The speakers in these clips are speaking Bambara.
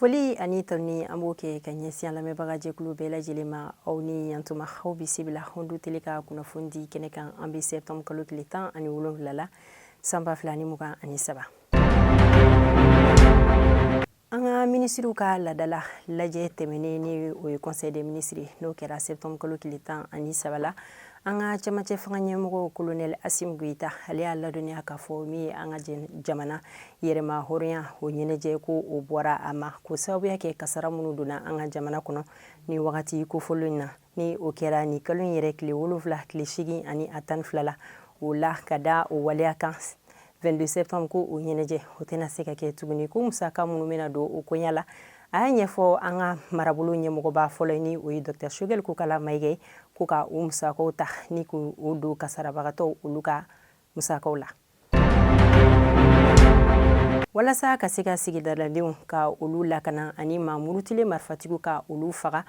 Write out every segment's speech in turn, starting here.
Foli ani tanuni an b'o kɛ ka ɲɛsin an lamɛnbagajɛkulu bɛɛ lajɛlen ma. Aw ni yantuma, aw bisimila Onde Télé ka kunnafoni di kɛnɛ kan. An bɛ septembre kalo tile 17 la, san 2023. An ka minisiriw ka ladala lajɛ tɛmɛnen, ni o ye conseil des ministres, n'o kɛra septembre kalo tile 13 la, an ka cɛmancɛ fanga ɲɛmɔgɔ colonel Assimi Goïta, ale y'a ladɔnniya k'a fɔ min ye an ka jamana yɛrɛma hɔrɔnya o ɲɛnajɛ, ko o bɔra a ma k'o sababuya kɛ kasara minnu donna an ka jamana kɔnɔ ni wagati kofɔlen na, ni o kɛra ni kalo in yɛrɛ tile 7, tile 8 ani a 12 la. O la, ka da o waleya kan, 22 septembre ko o ɲɛnajɛ o tɛna se ka kɛ tuguni, ko musaka minnu bɛna don o koɲa la, a y'a ɲɛfɔ an ka marabolo ɲɛmɔgɔba fɔlɔ, ni o ye Dr Choguel Kokalla Maïga ye, ko ka o musakaw ta ni k'o don kasarabagatɔw olu ka musakaw la, walasa ka se ka sigidaladenw ka olu lakana ani maa murutilen marifatigiw ka olu faga.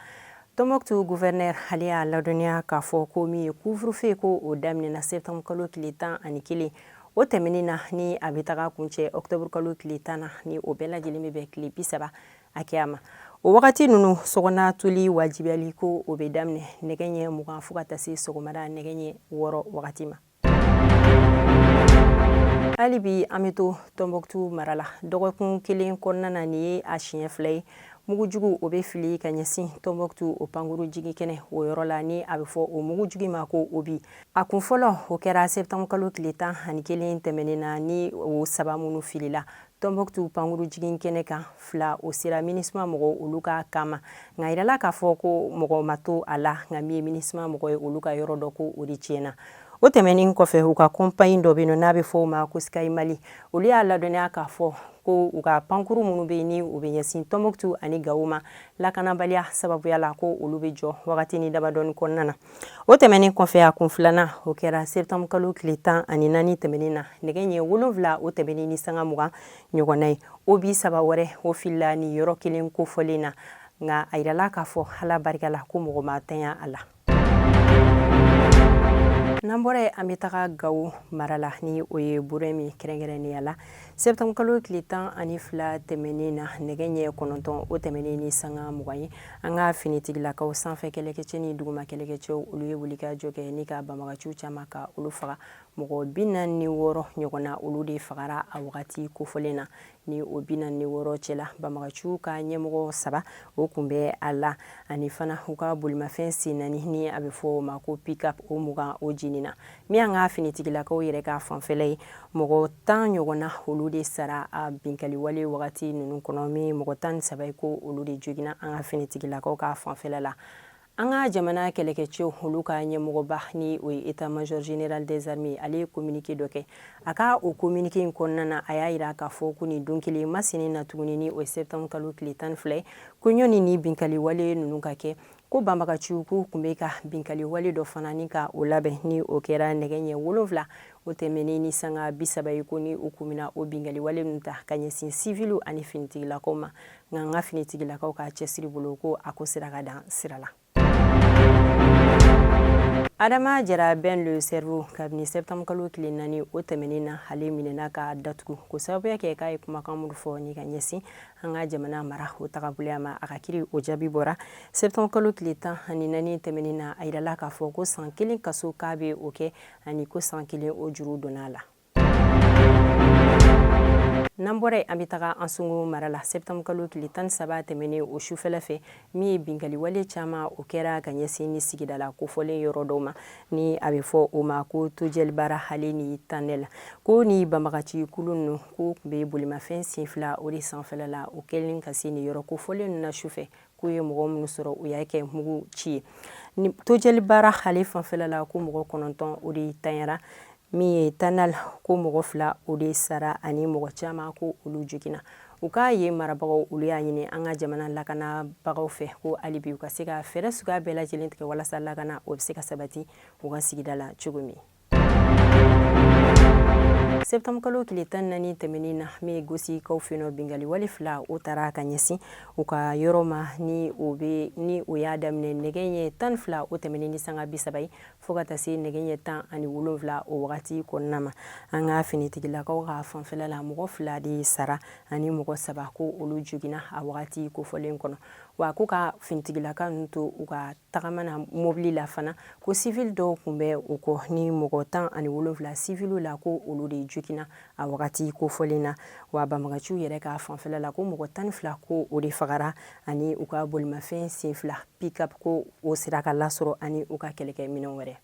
Tombouctou gouverneur, ale y'a ladɔnniya k'a fɔ ko min ye couvre-feu, ko o daminɛna septembre kalo tile 11 o tɛmɛnen na, ni a bɛ taga kuncɛ octobre kalo tile 10 na, ni o bɛɛ lajɛlen bɛ bɛn tile 30 hakɛya ma. O wagati ninnu, sokɔnɔ toli wajibiyali, ko o bɛ daminɛ nɛgɛ ɲɛ 20 fo ka taa se sɔgɔmada nɛgɛ ɲɛ 6 wagati ma. Hali bi an bɛ to Tombouctou mara la. Dɔgɔkun kelen kɔnɔna na, nin ye a siɲɛ fila ye mugujugu o bɛ fili ka ɲɛsin Tombouctou o pankuru jigi kɛnɛ o yɔrɔ la, ni a bɛ fɔ o mugujugu ma ko obus. A kun fɔlɔ, o kɛra septembre kalo tile 11 tɛmɛnen na, ni o saba minnu filila Tombouctou pankuru jigin kɛnɛ kan, fila o sera MINUSMA mɔgɔw olu ka camp ma, nka yirala k'a fɔ ko mɔgɔ ma to a la. Nka min ye MINUSMA mɔgɔ ye olu ka yɔrɔ dɔ, ko o de tiɲɛna. O tɛmɛnen kɔfɛ, u ka compagnie dɔ bɛ yen n'a bɛ fɔ o ma ko Sky Mali, olu y'a ladɔnniya k'a fɔ ko u ka pankuru minnu bɛ yen, ni u bɛ ɲɛsin Tombouctou ani Gao ma, lakanabaliya sababuya la, ko olu bɛ jɔ wagati ni damadɔni kɔnɔna na. O tɛmɛnen kɔfɛ, a kun filanan o kɛra septembre kalo tile 14 tɛmɛnen na, nɛgɛ ɲɛ 7 o tɛmɛnen ni sanga 20 ɲɔgɔnna ye, obus saba wɛrɛ o filila ni yɔrɔ kelen kofɔlen na. Nka a yirala k'a fɔ Ala barika la, ko mɔgɔ ma tanya a la. N'an bɔra yen, an bɛ taga Gawo mara la, ni o ye Burɛmi kɛrɛnkɛrɛnnenya la. Septembre kalo tile 12 tɛmɛnen na, nɛgɛ ɲɛ 9 o tɛmɛnen ni sanga 20 ye, an ka finitigilakaw sanfɛ kɛlɛkɛcɛ ni duguma kɛlɛkɛcɛw, olu ye wulikajɔ kɛ ni ka banbagaciw caman ka olu faga. Mɔgɔ 46 ɲɔgɔn na, olu de fagara a wagati kofɔlen na. Ni o 46 cɛla, banbagaciw ka ɲɛmɔgɔ saba o kun bɛ a la, ani fana u ka bolimafɛn sen naani, ni a bɛ fɔ o ma ko pick-up, o 20 o jenina. Min y'an ka finitigilakaw yɛrɛ ka fanfɛla ye, mɔgɔ 10 ɲɔgɔn na, olu de sara a binkaliwale wagati ninnu kɔnɔ. Min mɔgɔ 13 ye, ko olu de joginna an ka finitigilakaw ka fanfɛla la. An ka jamana kɛlɛkɛcɛw olu ka ɲɛmɔgɔba, ni o ye état major général des armées, ale ye communiqué dɔ kɛ. A ka o communiqué in kɔnɔna na, a y'a yira k'a fɔ ko nin don kelen masinin na tuguni, ni o ye septembre kalo tile 12 ye, ko ɲɔni ni binkali wale ninnu ka kɛ, ko banbagaciw k'u tun bɛ ka binkali wale dɔ fana ni ka o labɛn, ni o kɛra nɛgɛ ɲɛ 7 o tɛmɛnen ni sanga 30 ye, ko ni u kun bɛna o binkali wale ninnu ta ka ɲɛsin siviliw ani finitigilakaw ma. Nka an ka finitigilakaw ka cɛsiri bolo, ko a ko sera ka dan sira la. Adama Jara Ben le Cerveau, kabini septembre kalo tile 4 o tɛmɛnen na, ale minɛna ka datugu ko sababuya kɛ k'a ye kumakan minnu fɔ ni ka ɲɛsin an ka jamana mara o tagaboloya ma. A ka kiri o jaabi bɔra septembre kalo tile 14 tɛmɛnen na. A yirala k'a fɔ ko san kelen kaso k'a bɛ o kɛ, ani ko san kelen o juru donna a la. N'an bɔra yen, an bɛ taga Ansongo mara la. Septembre kalo tile 13 tɛmɛnen o sufɛla fɛ, min ye binkali wale caman o kɛra ka ɲɛsin ni sigidala kofɔlen yɔrɔ dɔw ma, ni a bɛ fɔ o ma ko Tojɛlibara ale ni Tanɛl, ko ni banbagaci kulu ninnu ko tun bɛ bolimafɛn sen fila o de sanfɛla la. O kɛlen ka se nin yɔrɔ kofɔlen ninnu na sufɛ, k'u ye mɔgɔ minnu sɔrɔ, u y'a kɛ mugu ci ye. Ni Tojɛlibara ale fanfɛla la, ko mɔgɔ 9 o de tanyara. Min ye Tanal, ko mɔgɔ fila o de sara ani mɔgɔ caman ko olu joginna. U k'a ye marabagaw olu y'a ɲini an ka jamana lakanabagaw fɛ ko hali bi u ka se ka fɛɛrɛ suguya bɛɛ lajɛlen tigɛ walasa lakana o bɛ se ka sabati u ka sigida la cogo min. Septembre kalo tile 14 tɛmɛnen na, min ye Gosikaw fɛ yen, binkanni wale fila o taara ka ɲɛsin u ka yɔrɔ ma, ni o bɛ ni o y'a daminɛ nɛgɛ ɲɛ 12 o tɛmɛnen ni sanga 30 ye, fo ka taa se nɛgɛ ɲɛ 17 o wagati kɔnɔna ma. An ka finitigilakaw ka fanfɛla la, mɔgɔ fila de sara ani mɔgɔ saba ko olu joginna a wagati kofɔlen kɔnɔ. Wa ko ka finitigilaka ninnu to u ka tagama na mobili la fana, ko sivili dɔw tun bɛ u kɔ, ni mɔgɔ 17 siviliw la, ko olu de joginna a wagati kofɔlen na. Wa banbagaciw yɛrɛ ka fanfɛla la, ko mɔgɔ 12 ko o de fagara, ani u ka bolimafɛn sen fila pick-up ko o sera ka lasɔrɔ, ani u ka kɛlɛkɛminɛn wɛrɛ.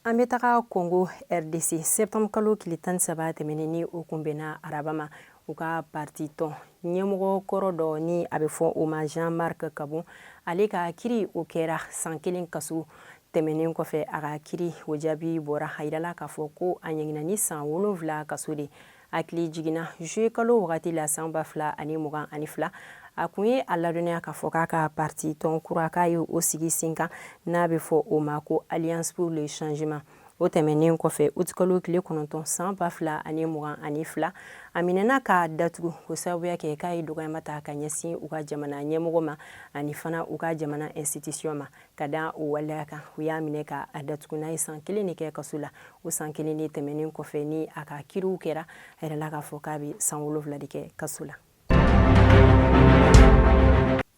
An bɛ taga Congo RDC. Septembre kalo tile 13 tɛmɛnen, ni o kun bɛnna araba ma, u ka parti tɔn ɲɛmɔgɔ kɔrɔ dɔ, ni a bɛ fɔ o ma Jean-Marc Kabund, ale ka kiri o kɛra. San kelen kaso tɛmɛnen kɔfɛ, a ka kiri o jaabi bɔra. A yirala k'a fɔ ko a ɲangina ni san 7 kaso de. Hakili jiginna, juillet kalo wagati la san 2022, a kun ye a ladɔnniya k'a fɔ k'a ka parti tɔn kura k'a ye o sigi sen kan, n'a bɛ fɔ o ma ko Alliance pour le changement. O tɛmɛnen kɔfɛ, utikalo tile 9 san 2022, a minɛna k'a datugu o sababuya kɛ k'a ye dɔgɔyama ta ka ɲɛsin u ka jamana ɲɛmɔgɔ ma, ani fana u ka jamana institution ma. Ka da o waleya kan, u y'a minɛ ka a datugu, n'a ye san kelen de kɛ kaso la. O san kelen de tɛmɛnen kɔfɛ, ni a ka kiriw kɛra, a yɛrɛ la k'a fɔ k'a bɛ san 7 de kɛ kaso la.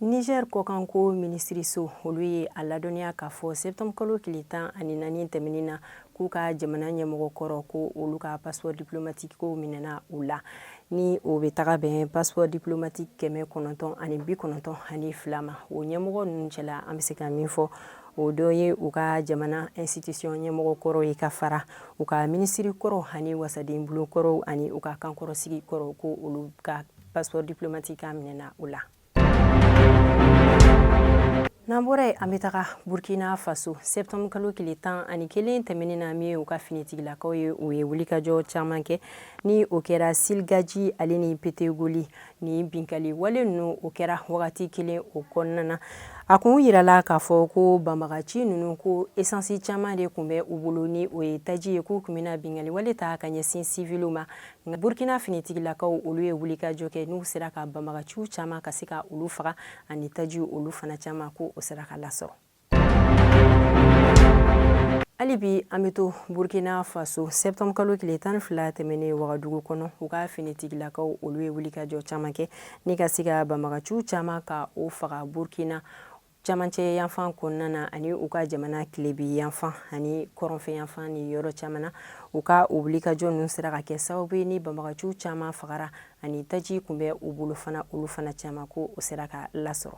Niger kɔkanko minisiriso, olu ye a ladɔnniya k'a fɔ septembre kalo tile 14 tɛmɛnen na, k'u ka jamana ɲɛmɔgɔ kɔrɔ, ko olu ka passeport diplomatique ko minɛna u la, ni o bɛ taga bɛn passeport diplomatique 992 ma. O ɲɛmɔgɔ ninnu cɛla, an bɛ se ka min fɔ, o dɔ ye u ka jamana institution ɲɛmɔgɔ kɔrɔ ye, ka fara u ka minisiri kɔrɔ ani wasaden bulon kɔrɔw ani u ka kankɔrɔsigi kɔrɔ, ko olu ka passeport diplomatique ka minɛna u la. N'an bɔra yen, an bɛ taga Burkina Faso. Septembre kalo tile 11 tɛmɛnen na, min ye u ka finitigilakaw ye, u ye wulikajɔ caman kɛ, ni o kɛra Silgaji ale ni Petegoli. Ni binkali wale ninnu o kɛra wagati kelen o kɔnɔna na. A kun yirala k'a fɔ ko banbagaci ninnu, ko essence caman de tun bɛ u bolo, ni o ye taji ye, k'u tun bɛna binkali wale ta ka ɲɛsin siviliw ma. Nka Burkina finitigilakaw, olu ye wulikajɔ kɛ, n'u sera ka banbagaciw caman ka se ka olu faga, ani taji olu fana caman ko o sera ka lasɔrɔ. Hali bi an bɛ to Burkina Faso. Septembre kalo tile 12 tɛmɛnen, Wagadugu kɔnɔ, u ka finitigilakaw, olu ye wulikajɔ caman kɛ ni ka se ka banbagaciw caman ka o faga Burkina camancɛ yanfan kɔnɔna na, ani u ka jamana tilebi yanfan ani kɔrɔnfɛ yanfan ni yɔrɔ caman na. U ka o wulikajɔ ninnu sera ka kɛ sababu ye ni banbagaciw caman fagara, ani taji kun bɛ u bolo fana, olu fana caman ko o sera ka lasɔrɔ.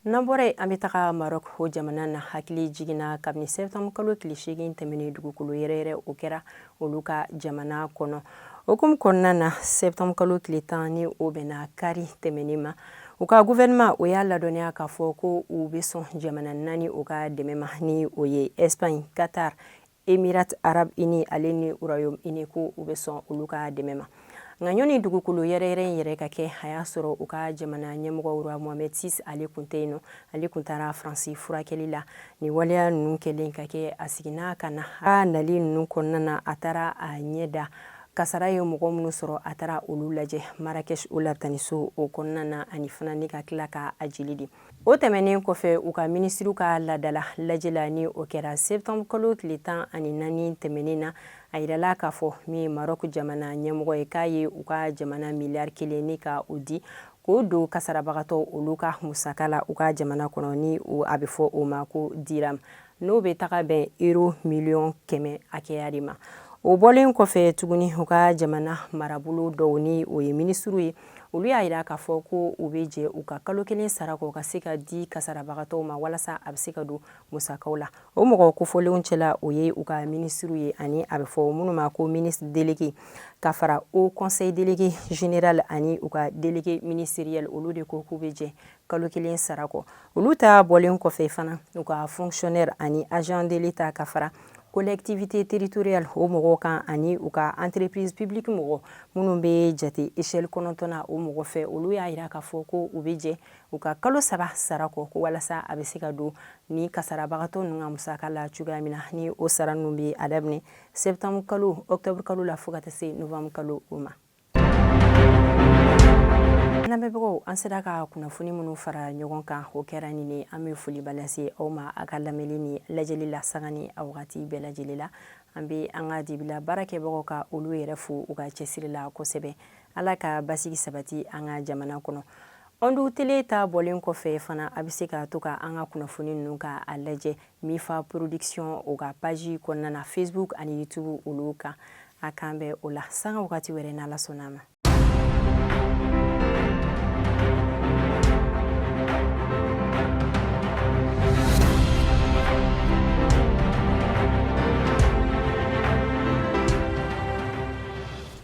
N'an bɔra yen, an bɛ taga Maroc o jamana na. Hakili jiginna, kabini septembre kalo tile 8 tɛmɛnen, dugukolo yɛrɛyɛrɛ o kɛra olu ka jamana kɔnɔ. O hukumu kɔnɔna na, septembre kalo tile 10, ni o bɛnna kari tɛmɛnen ma, u ka gouvernement o y'a ladɔnniya k'a fɔ ko u bɛ sɔn jamana naani o ka dɛmɛ ma, ni o ye Espagne, Qatar, Émirats Arabes Unis ale ni Royaume-Uni, ko u bɛ sɔn olu ka dɛmɛ ma. Nka ɲɔni dugukolo yɛrɛyɛrɛ in yɛrɛ ka kɛ, a y'a sɔrɔ u ka jamana ɲɛmɔgɔ roi Mohamed VI, ale kun tɛ yen nɔ, ale kun taara Faransi furakɛli la. Ni waleya ninnu kɛlen ka kɛ, a seginna ka na. A nali ninnu kɔnɔna na, a taara a ɲɛ da kasara ye mɔgɔ minnu sɔrɔ, a taara olu lajɛ Marrakech o lapitaniso o kɔnɔna na, ani fana ni ka tila ka a jeli di. O tɛmɛnen kɔfɛ, u ka minisiriw ka ladala lajɛ la, ni o kɛra septembre kalo tile 14 tɛmɛnen na, a yirala k'a fɔ min ye Maroc jamana ɲɛmɔgɔ ye, k'a ye u ka jamana miliyari 1 ni ka o di k'o don kasarabagatɔ olu ka musaka la u ka jamana kɔnɔ, ni a bɛ fɔ o ma ko dirham, n'o bɛ taga bɛn euro miliyɔn 100 hakɛya de ma. O bɔlen kɔfɛ tuguni, u ka jamana marabolo dɔw, ni o ye minisiriw ye, olu y'a jira k'a fɔ ko u bɛ jɛ u ka kalo kelen sara kɔ ka se ka di kasarabagatɔw ma, walasa a bɛ se ka don musakaw la. O mɔgɔ kofɔlenw cɛla, o ye u ka minisiriw ye, ani a bɛ fɔ minnu ma ko ministre délégué, ka fara haut conseil délégué général ani u ka délégué ministériel. Olu de ko k'u bɛ jɛ kalo kelen sara kɔ. Olu ta bɔlen kɔfɛ fana, u ka fonctionnaire ani agent de l'État, ka fara Collectivité territoriale o mɔgɔw kan, ani u ka entreprise publique mɔgɔ minnu bɛ jate échelle 9 na, o mɔgɔ fɛ, olu y'a jira k'a fɔ ko u bɛ jɛ u ka kalo 3 sara kɔ, ko walasa a bɛ se ka don ni kasarabagatɔ ninnu ka musaka la cogoya min na. Ni o sara ninnu bɛ a daminɛ septembre kalo, octobre kalo la, fo ka taa se novembre kalo o ma. Lamɛnbagaw, an sera ka kunnafoni minnu fara ɲɔgɔn kan, o kɛra nin ye. An bɛ foliba lase aw ma a ka lamɛnni ni lajɛli la sanga ni a wagati bɛɛ lajɛlen la. An bɛ an ka dibila baarakɛbagaw ka olu yɛrɛ fo u ka cɛsiri la kosɛbɛ. Ala ka basigi sabati an ka jamana kɔnɔ. Onde Télé ta bɔlen kɔfɛ fana, a bɛ se ka to ka an ka kunnafoni ninnu ka a lajɛ Mifa Production o ka page kɔnɔna na, Facebook ani YouTube olu kan. A k'an bɛn o la sanga wagati wɛrɛ, n'Ala sɔnna a ma.